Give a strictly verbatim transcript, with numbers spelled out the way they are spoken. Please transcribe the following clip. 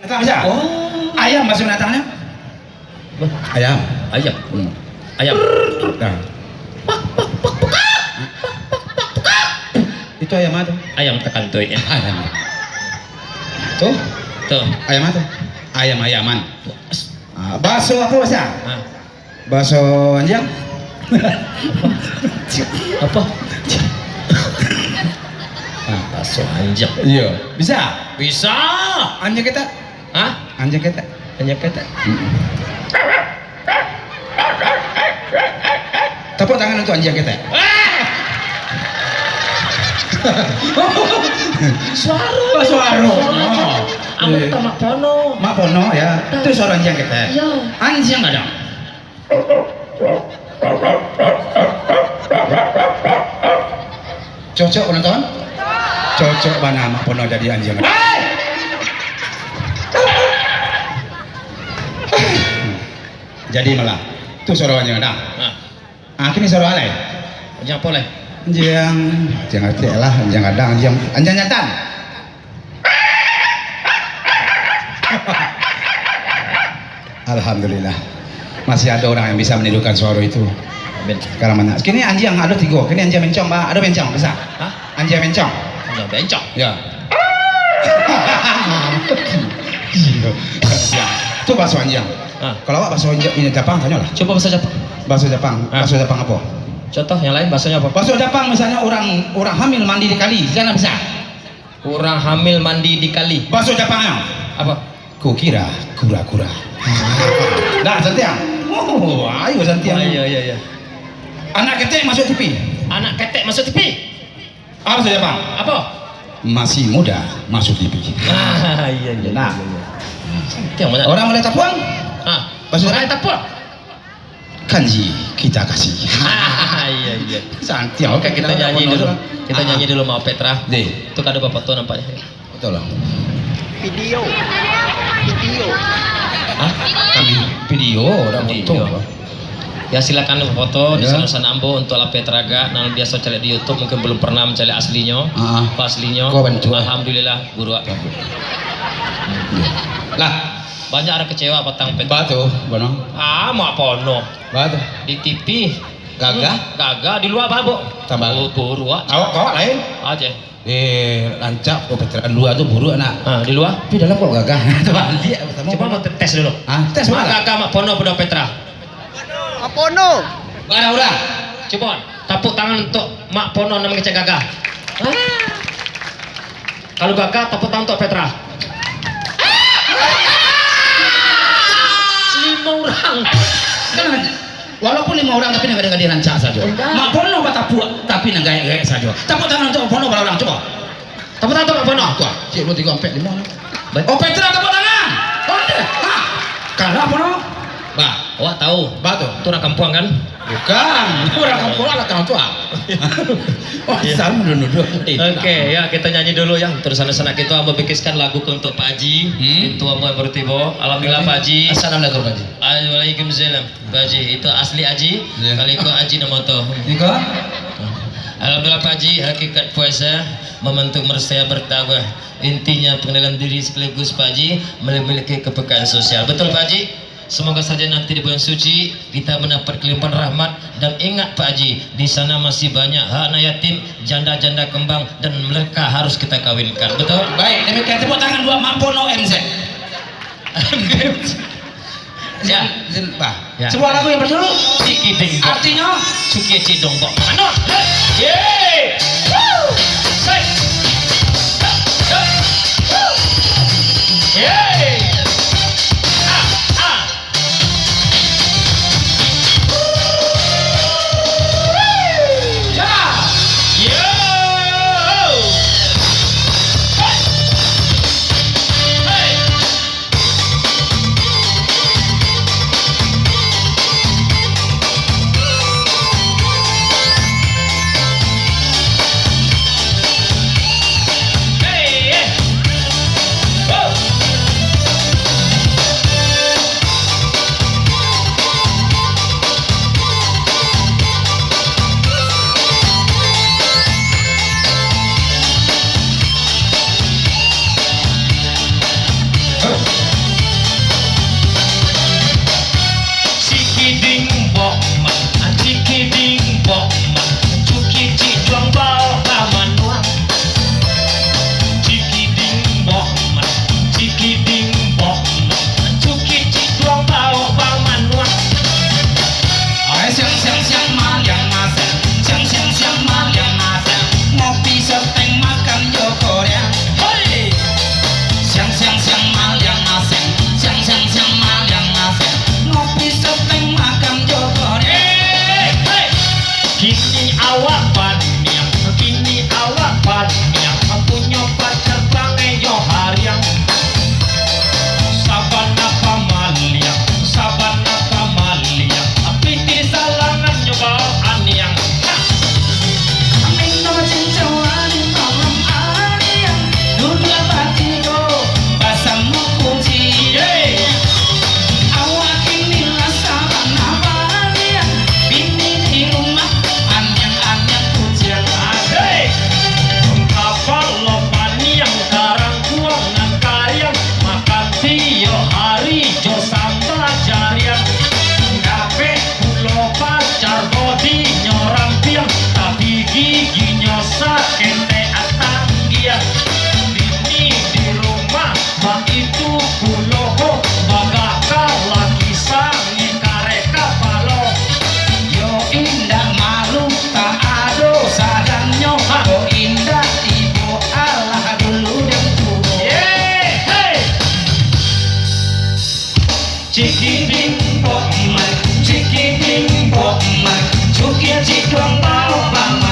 Binatang bisa? Oh. Ayam baso binatang nyo? Ayam. Ayam. Hmm. Ayam. Nah. Itu ayam apo tu? Ayam takantuik. Ayam. Tu? Tu. Ayam apo tu? Ayam-ayaman. Ah, baso apo bisa? Ah. Baso anjiang? Apo? Ah, baso anjiang. Iyo. Bisa? Bisa. Anjiang ketek? Hah? Anjiang ketek? Anjiang ketek? Mm-mm. Tapuak tangan untuak anjiang ketek. Ah! Suaro. Oh, suaro. Suaro. Oh. Ambo tu Mak Pono. Mak Pono, ya. Tu suaro anjiang ketek. Yo. Anjiang gadang. Cocok, penonton? Cocok bana Mak Pono jadi anjiang. Hei! Jadi malah. Tu suaro anjiang dah. Nah. Ah, kini suaro alai. Anjiang apo lai? Anjiang, anjiang atek lah, anjiang gadang, anjiang, anjiang jantan. Alhamdulillah. Masih ada orang yang bisa menirukan suara itu. Amin. Sekarang banyak. Kini anjiang ada tiga. Kini anjiang bencong, Pak. Ada bencong, bisa? Hah? Anjiang bencong. Anjiang bencong? Ya. Iya. Anjiang. Itu bahasa anjiang. Ah. Kalau awak bahasa anjiang, ini Japang, tanyalah. Coba bahasa Japang. Bahasa Japang. Ah. Bahasa Japang apa? Contoh yang lain, bahasanya apa? Bahasa Japang misalnya orang, orang hamil mandi di kali, sana bisa? Urang hamil mandi di kali. Baso Japangnya? Apa? Kukira kura-kura. Dah, santiang. Oh, ayo santiang. Oh, iya, iya, iya. Anak ketek masuk T V. Anak ketek masuk T V? Apa baso Japang? Apa? Masih muda masuk T V. Ah, iya, iya, nah. Iya, iya. Santiang banyak. Orang mulai tapuang? Ah, baso Japang? Mulai tapuang? Kanji kita kasih. Iya, iya. Santiang. Oke, kita nyanyi dulu. Kita nyanyi dulu, Mak Petra. Deh. Itu kada bafoto nampaknya. Betul lah. Video. Video. Hah? Kami video, udah foto. Ya, silakan foto di sana-sana ambo untuk Mak Petra ga. Nah, biasa cari di YouTube, mungkin belum pernah mencari aslinya. Ah. Apa aslinya? Alhamdulillah, buruak. Iya. Lah, banyak urang kecewa patang Petra. Baa tu, Bono? Ah, Mak Pono. Baa tu? Di T V. Gagah? Hmm, gagah. Di lua baa, Bu? Tambah. Oh, buruak. Awak, awak lain? Aja. Eh, rancak kok Petra. Lua tu buruak, nak. Ah, di lua? Tapi dalam kok gagah. Terbalik, sama. Cuba mau tes dulu. Ah, tes. Mak, gagah Mak Pono apo Petra? Mak Pono. Barang urang. Cuba, tapuk tangan untuk Mak Pono nan mangecek gagah. Ah. Kalau gagah, tapuk tangan untuk Petra. Limo urang. Kan, walaupun limo urang, tapi nan gadih-gadih rancak sajo. Enggak. Mak Pono batapuak, tapi nan gaek-gaek sajo. Tapuk tangan untuk Mak Pono, bara urang, cubo. Tapuk tangan untuk Mak Pono. Kuat. Ciek, duo, tigo, ampek, limo. Baik. Oh, Petra, tapuk tangan. Oh, ada. Ha. Kalah, Pono. Bah. Awak tahu? Bah tu. Tu urang kampuang, kan? Bukan. Urang kampuang lah, kampuang tu, ah. Oh, iya. Sama dulu, dulu. Eh, oke, ya, kita nyanyi dulu, ya. Terus sanak-sanak kita, ambo pikirkan lagu ke untuk Pak Haji. Hmm? Itu ambo yang baru tibo. Alhamdulillah, Pak Haji. Assalamualaikum, Pak Haji. Waalaikumsalam. Pak Haji, itu asli Haji. Iya. Kalau ikut Haji nama tu. Iko? Alhamdulillah, Pak Haji, hakikat puasa membentuk manusia bertakwa. Intinya pengenalan diri sekaligus, Pak Haji, memiliki kepekaan sosial. Betul, Pak Haji? Semoga saja nanti di bulan suci kita mendapat kelimpahan rahmat. Dan ingat, Pak Haji, di sana masih banyak anak yatim, janda-janda kembang, dan mereka harus kita kawinkan. Betul? Baik, demikian tepuk tangan buat Mak Pono M Z. Ya. Zin, Zin, bah. Ya. Sebuah lagu yang berjudul Ciki Ding Dong. Artinya? Cukie Cidong Bok. Anu. Yeay. Woo. Say. Yeay. Ah, ah. Ya. Yo. Hey. Hey. Cikiding pok mak, cikiding pok mak, cukia ciduang tau bang.